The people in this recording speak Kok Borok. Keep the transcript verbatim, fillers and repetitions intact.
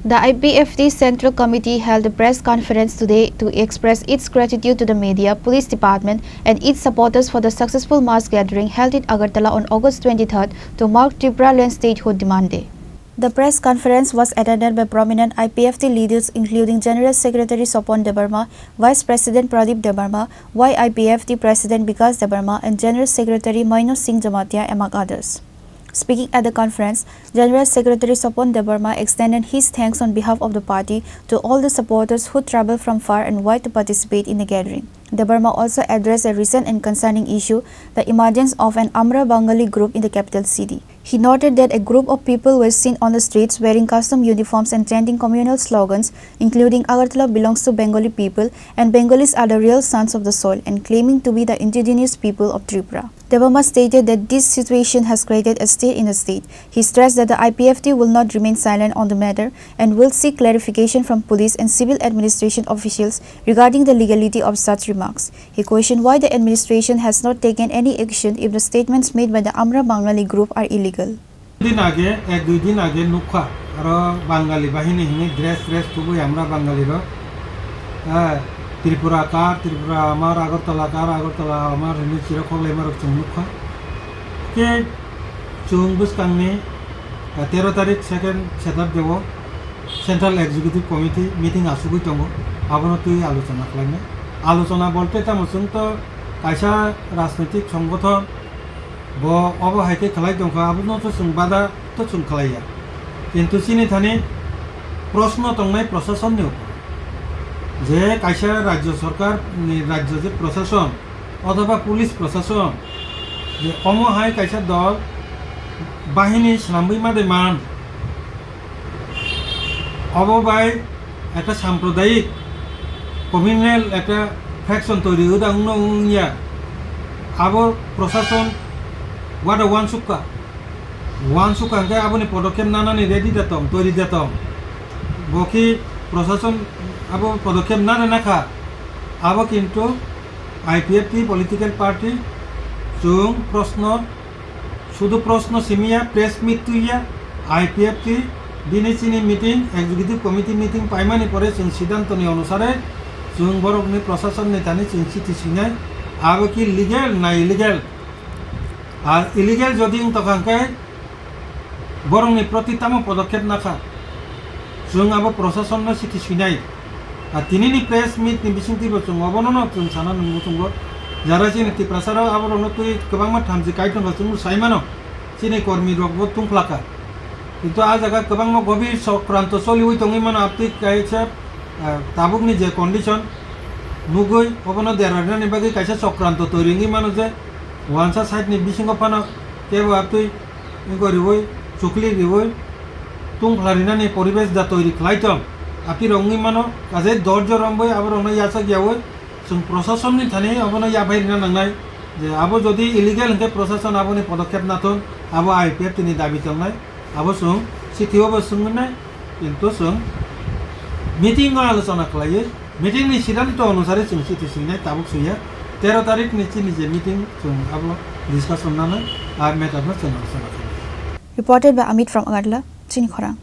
The I P F T Central Committee held a press conference today to express its gratitude to the media, police department, and its supporters for the successful mass gathering held in Agartala on August twenty-third to mark Tripura Land Statehood Demand Day. The press conference was attended by prominent I P F T leaders including General Secretary Sopon Debbarma, Vice President Pradip Debbarma, Y I P F T President Bikas Debbarma, and General Secretary Maino Singh Jamatia, among others. Speaking at the conference, General Secretary Sopon Debbarma extended his thanks on behalf of the party to all the supporters who traveled from far and wide to participate in the gathering. Debbarma also addressed a recent and concerning issue, the emergence of an Amra Bangali group in the capital city. He noted that a group of people were seen on the streets wearing custom uniforms and chanting communal slogans, including "Agartala belongs to Bengali people" and "Bengalis are the real sons of the soil" and claiming to be the indigenous people of Tripura. Debbarma stated that this situation has created a stir in the state. He stressed that the I P F T will not remain silent on the matter and will seek clarification from police and civil administration officials regarding the legality of such remarks. He questioned why the administration has not taken any action if the statements made by the Amra Bangali group are illegal. Din age, ek dui din age nukha, aro Bangali bahini hini dress dress tubui Amra Bangali ro, eh, Tripura kar, Tripura amar, Agartala kar, Agartala amar hini chiro khoglai marok chwng nukha. Ke chwng bwskangni, eh, tero tarik second Saturday o Central Executive Committee meeting asugui tongo, abono twi alochona khlainai. Alochona bolte tamo chwng to kaisa rajnitik songgothon bo obo hai khe khlai tongkha, abono to chwng bada to chwng khlaiya. Kintu chini thani proshno tongnai proshasonni upor, je kaisa rajyo sorkar ni rajyo je proshason othoba police proshason je omo hai kaisa dol bahini swnamwi ma de man, obo bai ekta sampradayik communal ekta faction toiri wngda wngno wngya, abo proshason wada wansukha, wansukha hwnkhe aboni podokkhep nanani ready da tong, toiri da tong, bo khe proshason abo podokkhep nana nakha, abo kintu I P F T political party chwng proshno Sudu proshno simiya, press meet tuiya, I P F T bini chini meeting, executive committee meeting paimani pore chwng siddhantoni onusare chwng borokni prosasonni thani chwng chithi swinai, abo ki legal na illegal? Ar illegal jodi wng tokha hwnkhe borokni proti tamo podokkhep nakha, chwng abo prosasonno chithi swinai. Ar tinini press meet ni bisingtwi bo chwng obono no chwng sana nung muchungo. Jara chini Tiprasa rok abo rokno twi kwbangma thamchi kaitor no chwng sai mano. Chini kormi rok bo tungphlaka. Kintu a jaga kwbangma gobir sokranto choliwi tongwi mano, abtwi kaisa, ah, tabukni je condition nugwi obono dera rinani bagwi kaisa sokranto toiri wngwi mano je wansa side ni bisingo phano kebo abtwi wngkha riwi, chukli riwi, tungphla rinani poribesh da toiri khlai tong. Apirok wngwi mano, kaje dorjo romwi aborokno yachak yawi, chwng prosasonni thani abono yaphai rina nangnai. Je abo jodi illegal hwnkhe prosason aboni podokkhep nathung, abo I P F T ni dabi tongnai, abo chwng sithio bo swngwi nai, kintu chwng meeting o alochona khlaiwi, meeting ni siddhanto onusare chwng chithi swinai, tabuk swiya, tero tarik ni chini je meeting chwng abo discussion nanai, a matter no chwng alochona khlai. Reported by Amit from Agartala, Chini Khorang.